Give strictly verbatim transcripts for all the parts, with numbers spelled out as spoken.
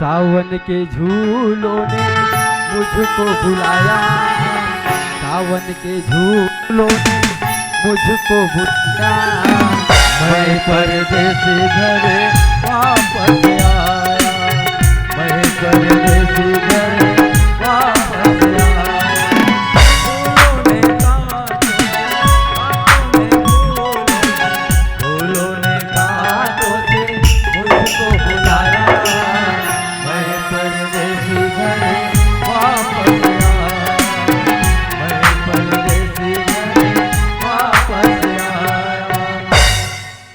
सावन के झूलों ने मुझको बुलाया, सावन के झूलों ने मुझको बुलाया। मैं परदेसी घर वापस आया, मैं परदेसी घर वापस आया। फूलों ने कहा, फूलों ने कहा, मुझको बुलाया, मैं परदेसी घर वापस आया, मैं परदेसी घर वापस आया।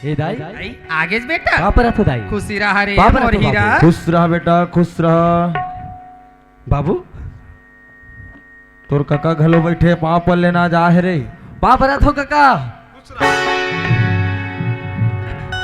ए दाई, दाई, आगे बेटा। का परत हो दाई? खुशी रहा रे, का परत हो मोर हीरा। बाबू? खुश रहा बेटा, खुश रहा। बाबू, तोर कका घलो बइठे, पाँव पर लेना जा हे रे। पाँव परत हो कका।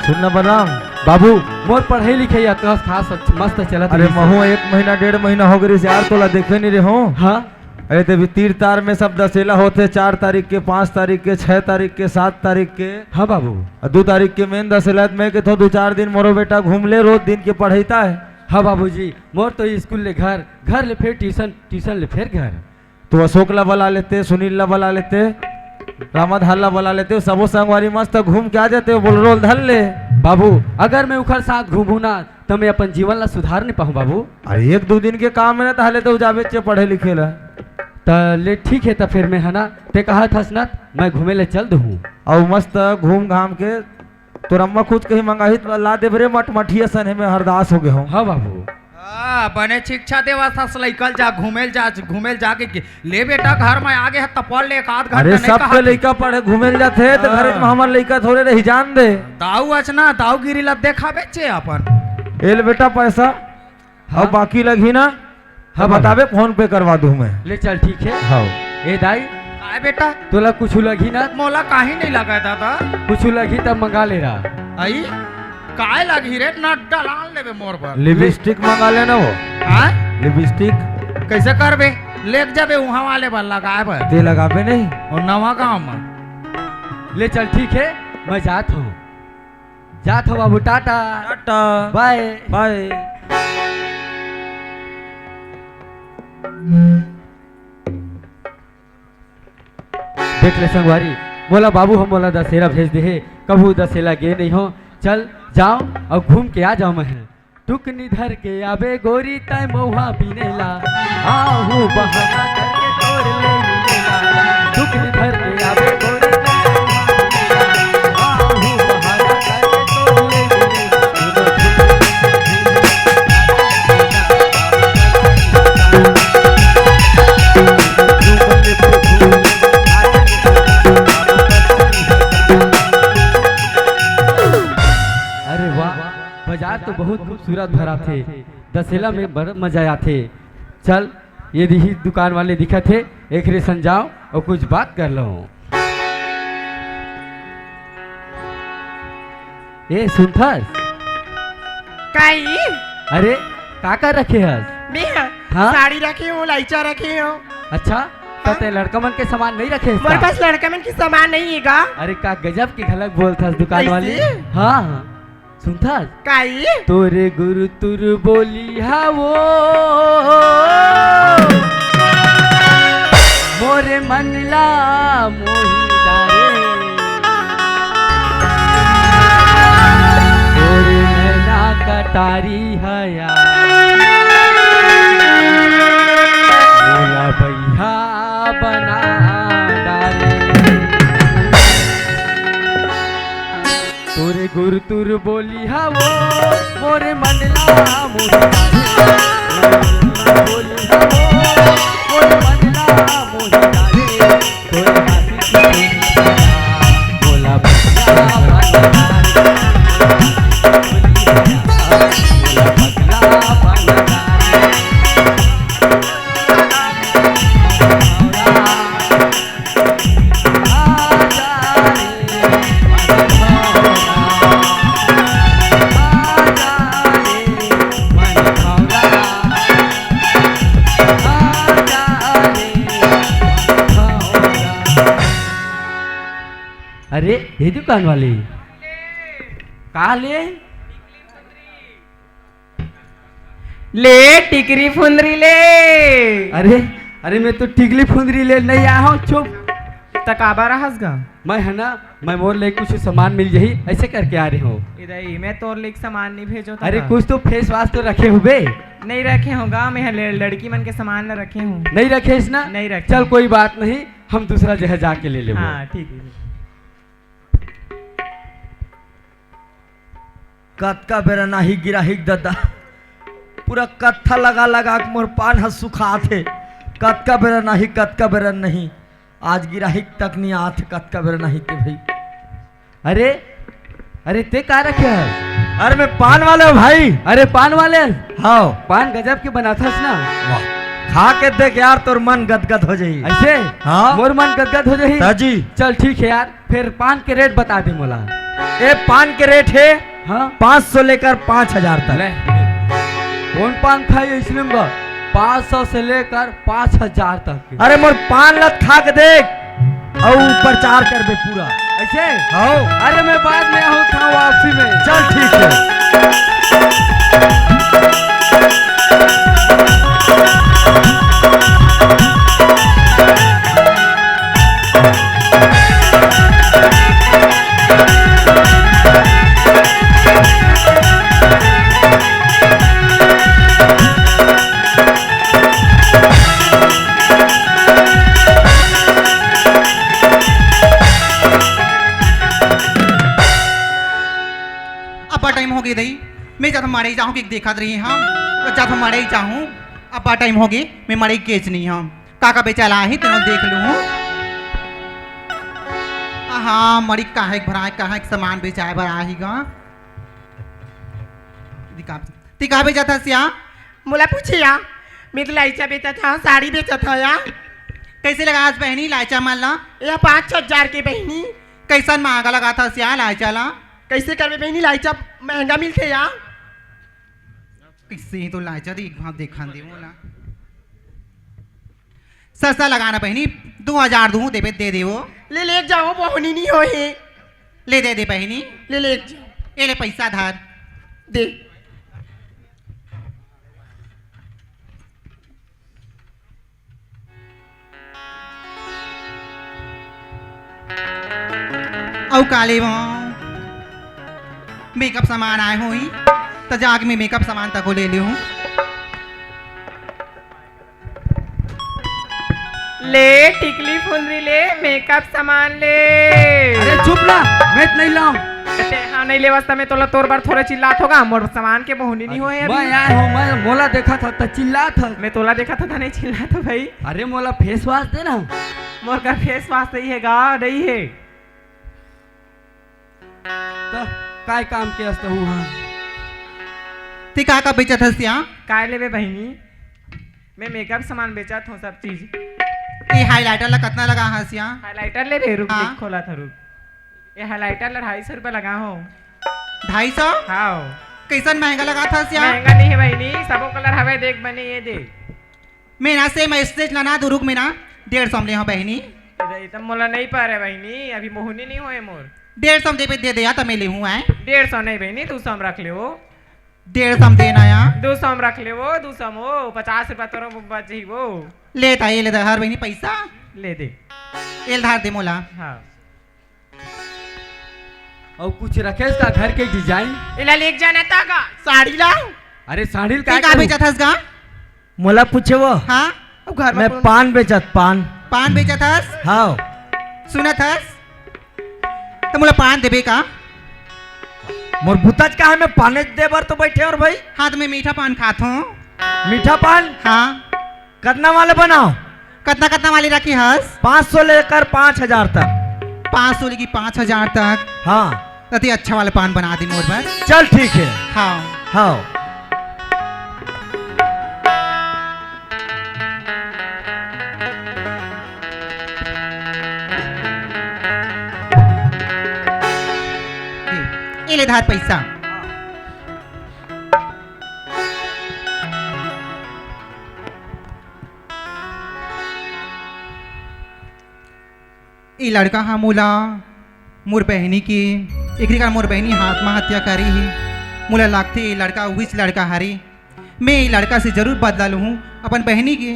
सुन ना बलराम। बाबू, मोर पढ़ई लिखई अतना खास मस्त चलत अरे रहिस हे। महूँ एक महीना, डेढ़ महीना हो गे यार, तोला देखे नहीं रहे हो। हाँ। अरे ते भी तीर तार में सब दसेला होथे, चार तारीख के, पाँच तारीख के, छह तारीख के, सात तारीख के। हाँ बाबू। अउ दू तारीख के मेन दसेला, त मैं कहथों दू चार दिन मोरो बेटा घूम ले, रोज दिन के पढ़ई ताय। हाँ बाबूजी, मोर तो स्कूल ले घर, घर ले फेर ट्यूशन, ट्यूशन ले फेर घर। तो अशोक ला बला लेते, सुनील ला बला लेते, रामाधार ला बला लेते, सबो संगवारी मस्त घूम के आ जाते, बोलरो ल धर ले। बाबू, अगर मैं उखर साथ घूमूं ना, त मैं अपन जीवन ला सुधार नहीं पाहूं बाबू। अरे एक दू दिन के काम हे ना, तहले तो जाबे चे पढ़े लिखे ला। त ले ठीक हे, त फेर मैं ह ना, ते कहत हस ना, मैं घूमे ले चल दूहूं। अउ मस्त घूम घाम के तोर अम्मा कुछ कहीं मंगाही त ला देबे रे मटमठिया सने में हरदास हो गे हों। हाँ बाबू। हाँ, बने शिक्षा देवत हस लइका ल, जा घूमे ल जा, घूमे ल जा के, के। ले बेटा, घर में आगे हे त पढ़ ले एक आध घंटा, अरे नहीं सबके कहत। लइका पढ़े घूमे ल जाथे त घर में हाँ। हमर लइका थोरे रही, जान दे। दाऊ अचना, दाऊगिरी ला देखाबे चे अपन। ए ले बेटा पैसा। हाँ। अउ बाकी लगही ना, हाँ त बाबू। बताबे, PhonePe करवा दूं मैं। ले चल, ठीक हे। हाँ। ए दाई, काय बेटा? तोला कुछु लगही ना? मोला काही नहीं लगा दादा। कुछु लगही त मंगा ले रहा। आई? काय लगही रे? नड्डा लान लेबे मोर बर। लिपस्टिक मंगा लेना वो। हाँ? लिपस्टिक। कइसे करबे? लेग जाबे उहाँ वाले बर लगाए बर। ते लगाबे नहीं? अउ नवा गाँव में। ले चल, ठीक हे, मैं जात हों। जात हों बाबू, टाटा। टाटा। बाय। बाय। देख ले संगवारी, मोला बाबू ह मोला दसेला भेज दे हे, कभू दसेला गे नहीं हों। चल जाओं अउ घूम के आ जाओं मैं ह। टुकनी धर के आबे गोरी तैं मउहा बिनेला, आहू बहाना करके तोर ले मिलेला। टुकनी धर के आबे गोरी तैं मउहा बिनेला, आहू बहाना करके तोर ले मिलेला। अरे वाह, बाजार तो बहुत खूबसूरत भराथे। दसेला में बड़ मजा आथे। चल, ये दिही दुकान वाले दिखत हे, एकरे संग जाओं अउ कुछ बात कर लूं। ए, सुनथस? काई? अरे, का कर रखे हस? मैं हाँ? साड़ी रखे हों, लइचा रखे हों। अच्छा, त हाँ? ते लड़का मन के सामान नहीं रखे हस मोर का? पास लड़का मन के सामान नहीं हे गा। अरे, का गजब के घलक बोलथस दुकान वाले। कइसे? हाँ, हाँ। सुनथस? काई? तोरे गुरतुर बोली हा वो, मोरे मन ला मोही डारे। तोरे नैना कटारी हा यार, मोला बइहा बना डारे। तोरे गुरतुर बोली हा वो, मोरे मन ला मोही डारे। बोली हा वो, मोरे मन ला मोही डारे। तोरे हाथ की चूड़ी मोला पगला बना डारे। बोली हा, मोला पगला बना डारे। अरे, ये दुकान वाले का ले? ए, ले टिकरी फुंदरी ले। अरे, अरे, मैं तो टिकली फुंदरी ले नहीं आया हूँ, चुप। त काबर आहस गा? मैं है ना, मैं मोर ले कुछ सामान मिल जाही, ऐसे करके आ रहे हो। इधर ही, मैं तोर ले सामान नहीं भेजो था अरे, का? कुछ तो फेस वाश तो रखे हुबे। नहीं रखे होगा, मैं ले-, लड़की मन के सामान ला रखे हूँ। नहीं रखे इस ना? नहीं रखे। चल, कोई बात नहीं, हम दूसरा जगह जाके ले लेबो। हाँ, ठीक है। कतका बेरा नाही गिराहिक ददा, पूरा कत्था लगा लगा के मोर पान ह सुखात हे। कतका बेरा नाही, कतका बेरा नहीं, आज गिराहिक तक नहीं आत हे, कतका बेरा नाही के भाई। अरे, अरे, ते का रखे है? अरे, मैं पान वाले हूँ भाई। अरे, पान वाले? हाँ। पान गजब के बनाथस ना। वाह, खा के देख यार, तोर मन गदगद हो जाई। ऐसे? हाँ। मोर मन गदगद हो जाई? ताजी। चल, ठीक है यार। फिर पान के रेट बता दे मोला। ए, पान के रेट है हाँ। पाँच सौ लेकर पाँच हजार तक। ले। कौन पान खाई इसलिए में बा? पाँच सौ से लेकर पाँच हजार तक के। अरे मोर पान लत खा के देख, अउ प्रचार करबे पूरा। ऐसे? हाँ। अरे मैं बाद में आऊँ था वापसी में। चल ठीक है। अब्बड़ टाइम हो गे दई, मैं जात मड़ई जाहूँ कि देखत रही हम, जात मड़ई जाहूँ, अब्बड़ टाइम हो गे, मैं मड़ई गेच नहीं हम। का का बेचाला आही तेनो देख लूँ। हाँ, मड़ई काहे के भराए, काहे के सामान बेचाए बर आही गा। दिखा, ती का बेचत हस या? मोला पूछे या? मैं तो लाइचा बेचत हँव, साड़ी बेचत हँव या। कैसे लगास बहिनी लाइचा मन ला? या पाँच हजार के बहिनी। कैसन महंगा लगात हस या लाइचा ला? कैसे करबे बहिनी, लाइचा महंगा मिलथे या। इससे ही तो लाइचा दे, एक भाव देखन दे मोला। सस्ता लगाना बहिनी, दो हजार दूँ, देबे दे देवो। ले, ले जाओ, बहिनी नहीं होए। ले दे दे बहिनी। ले, ले जाओ। ये ले पैसा धर। दे। अउ का लेवं? मेकअप सामान आए होही, त जाके मैं मेकअप सामान तको ले लेहूँ। ले टिकली फुंदरी ले, मेकअप सामान ले। अरे चुप ना, मैं त नहीं लाऊं। ते हाँ नहीं लेवस त मैं तोला तोर बर थोड़े चिल्लात होगा, मोर सामान के बहूनी नहीं होए अभी। मैं आए हूँ, मैं मोला देखा था त चिल्लात था। मैं तोला देखा था त नहीं चिल्लात हो भाई। अरे मोला फेस वाश दे ना। मोर का फेस वाश सही है गा, नहीं है। त काय काम के अस तहूँ हा? ते का का बेचत हस या? काय लेबे बहिनी? मैं मेकअप सामान बेचत हूँ, सब चीज। ए हाइलाइटर ला कतना लगा हस या? हाइलाइटर लेबे, रुक, हाँ। लिख खोला था, रुक। ये हाइलाइटर ला ढाई सौ रुपया लगा हो। ढाई सौ? हाँ। कैसन महंगा लगात हस या? महंगा नहीं है बहिनी, सबो कलर हवे, देख बने ये दे। मैं ना से मैसेज ला ना दुरुग में ना डेढ़ सौ में ले हूँ बहिनी। इधर, इधर मोला नहीं पा रहे बहिनी, अभी मोहनी नहीं होए मोर। डेढ़ सौ में देबे दे दे या, त मैं ले हूँ आए। डेढ़ सौ नहीं बहिनी, दो सौ में रख ले वो। डेढ़ सौ में देना या। दो सौ में रख ले वो, दो सौ में वो, पचास रुपया तोरो बच ही वो। ले ता, ये ले ता हर बहिनी पैसा। ले दे। ये ले धार दे मोला। हाँ। अउ कुछ रखेस का घर के डिजाइन? एला लेके जाना था का? साड़ी ला। अरे साड़ी ल ते काय का करू? बेचत हस गा? मोला पूछे वो? हाँ? अब घर में मैं कौन पान बेचत, पान। पान बेचत हस? हाँ। सुनत हस? त मोला पान देबे का? मोर भूतच का है, मैं पाने दे बर तो बैठे और भाई। हाँ, त मैं मीठा पान खात हूँ। मीठा पान? हाँ। कतना वाले बनाओ? कतना, कतना वाली रखी हस? पाँच सौ लेकर पाँच हजार तक। पाँच सौ लेके पाँच हजार तक? हाँ। त ते अच्छा वाला पान बना दे मोर बर। चल ठीक है। हाँ। हाँ। ए, ए ले धार पैसा। ए लड़का हा मोला मोर बहिनी के, एकरे कारण मोर बहिनी आत्महत्या करे हे। मोला लागथे ए लड़का उहीच लड़का हरे, मैं ये लड़का से जरूर बदला लूँ, अपन बहनी के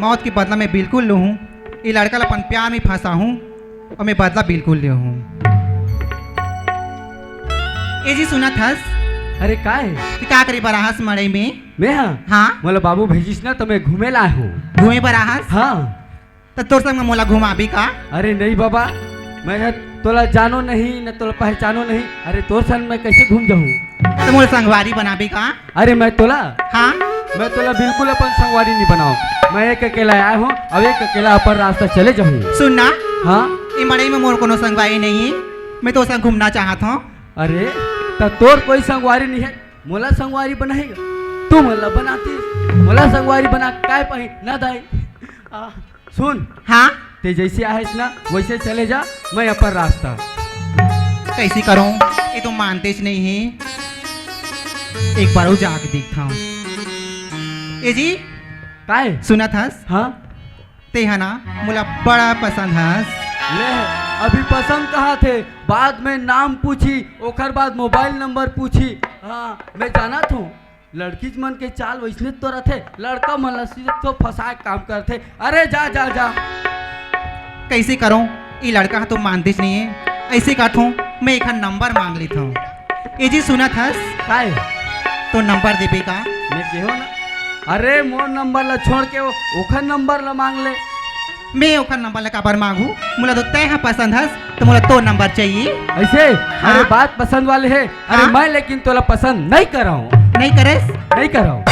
मौत के बदला मैं बिल्कुल लूँ। ये लड़का ला अपन प्यार में फंसा हूँ और मैं बदला बिल्कुल ले हूँ। ए जी, सुनत हस? अरे, का है? ते का करे बर आहस मड़ई में? मैं, हाँ? हाँ। मोला बाबू भेजिस ना, तो मैं घूमे ला आए हूँ। घूमे बर आहस? हाँ। त तोर संग में मोला घुमाबी का? अरे नहीं बाबा, मैं ह तोला जानो नहीं, न तोला पहचानो नहीं। अरे, तोर संग मैं कैसे घूम जाऊँ? त मोला संगवारी बनाबी का? अरे, मैं तोला, हाँ? मैं तोला बिल्कुल अपन संगवारी नहीं बनाऊँ। मैं एक अकेला आया हूँ, अब एक अकेला अपन रास्ता चले जाऊँ। सुन ना। हाँ? ये मड़ई में मोर कोनो संगवारी नहीं है, मैं तोर संग घूमना चाहत हूँ। अरे, त तोर कोई संगवारी नहीं है, मोला संगवारी बनाएगा? तू मोला बनाती, मोला संगवारी बना काय पाही ना दाई। आ, सुन। हाँ? ते जैसे आए ना, वैसे चले जा, मैं अपन रास्ता। कैसे करूं? ये तो मानते ही नहीं है। एक बार वो जाके देखता हूँ। ए जी, काय? सुनत हस? हाँ? ते हा ना, मोला बड़ा पसंद हस। ले, अभी पसंद कहा थे, बाद में नाम पूछी, ओकर बाद मोबाइल नंबर पूछी। हाँ, मैं जानत हूँ, लड़कीच मन के चाल वैसने तो रथे, लड़का मन ला सीधे तो फंसाए के काम करथे। अरे जा, जा, जा। कैसे करूं? ये लड़का ह तो मानतेच नहीं है। ऐसे करथों, मैं एखर नंबर मांग लेथों। ए जी, सुनत हस? काय? तो नंबर देबे का? मैं केहो ना। अरे, मोर नंबर ला छोड़ के वो, ओखर नंबर ला मांग ले। मैं ओखर नंबर ला काबर मांगू? मोला तो तैं ह पसंद हस, तो मोला तो नंबर चाहिए। ऐसे? हाँ। अरे, बात पसंद वाले है। अरे, हाँ? मैं लेकिन तोला पसंद नहीं कर रहा हूँ। नहीं करेस? नहीं कर रहा हूँ।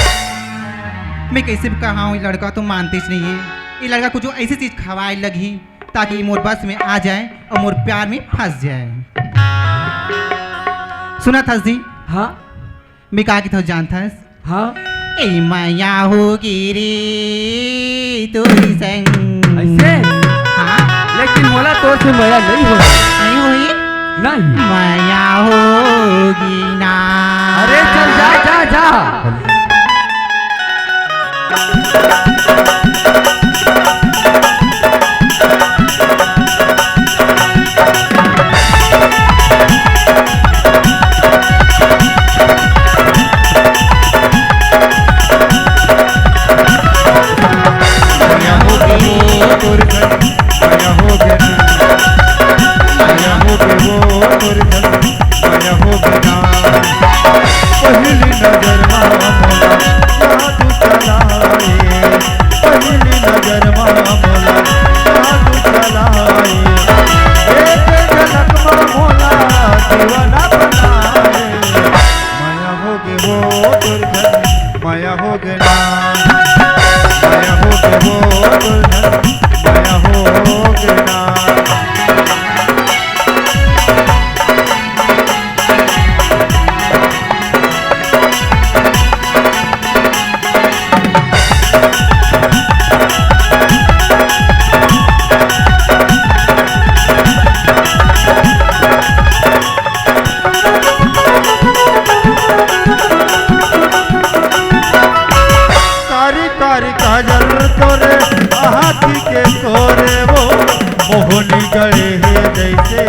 मैं कैसे भी कहा हूँ, ये लड़का तो मानतेच नहीं है। ये लड़का कुछ ऐसी चीज खवाए लगही, ताकि ये मोर बस में आ जाए और मोर प्यार में फंस जाए। सुनत हस जी? हाँ? मैं का कथों जानत हस? हाँ? ए मया होगे रे तोर संग। ऐसे? हाँ। लेकिन मोला तोर से मया नहीं होय। नहीं होय? नहीं। मया होगे ना। अरे चल जा, जा, जा। मया होगे वो तोर संग, मया होगे ना, मया होगे वो तोर संग, मया होगे ना। पहली नजर मा मोला जादू चलाए, पहली नजर मा मोला जादू चलाए, एक झलक मा मोला दीवाना बनाए। मया होगे वो तोर संग, मया होगे ना, मया होगे वो तोर संग, मया होगे ना। कारी कारी काजल तोरे आँखी के तोरे वो मोहनी गढ़े हे जैसे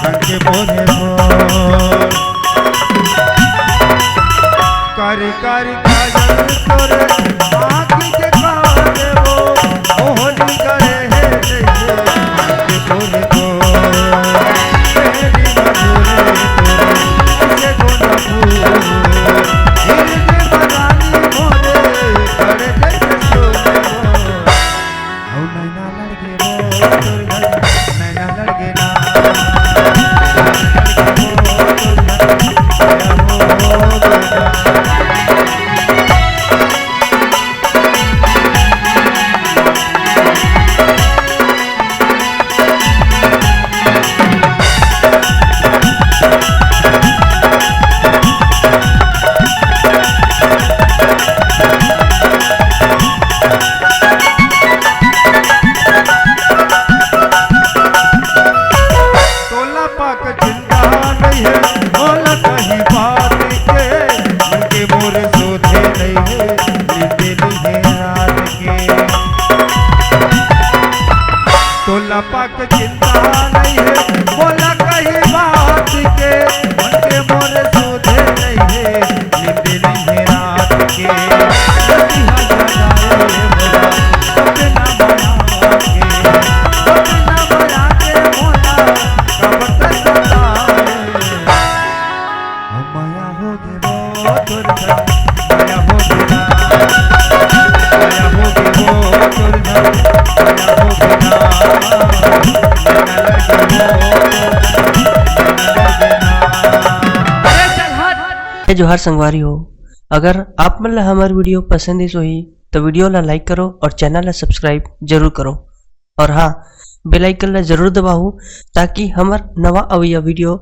रंग मोरे मोर। कारी कारी काजल तोरे आँखी के तोरे वो मोहनी गढ़े हे जैसे रंग मोरे मोर। मेरी मधुरे तोरे जैसे गोंदा फूल। तोला पाक चिंता नहीं है, मोला कहीं बात के, उनके मोर सोचे नहीं है, नींद नहीं है रात के। तोला पाक चिंता नहीं है, मोला कहीं बात के, उनके मोर सोचे नहीं है, नींद नहीं है रात के। जोहार संगवारी हो, अगर आप मन ला हमर video पसंद आइस होही, तो video ला like करो और channel ला subscribe जरूर करो। और हाँ, bell icon ला जरूर दबाओ, ताकि हमर नवा अवइया video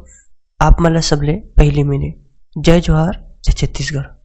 आप मन ला सबले पहली मिले। जय जोहार, जय छत्तीसगढ़।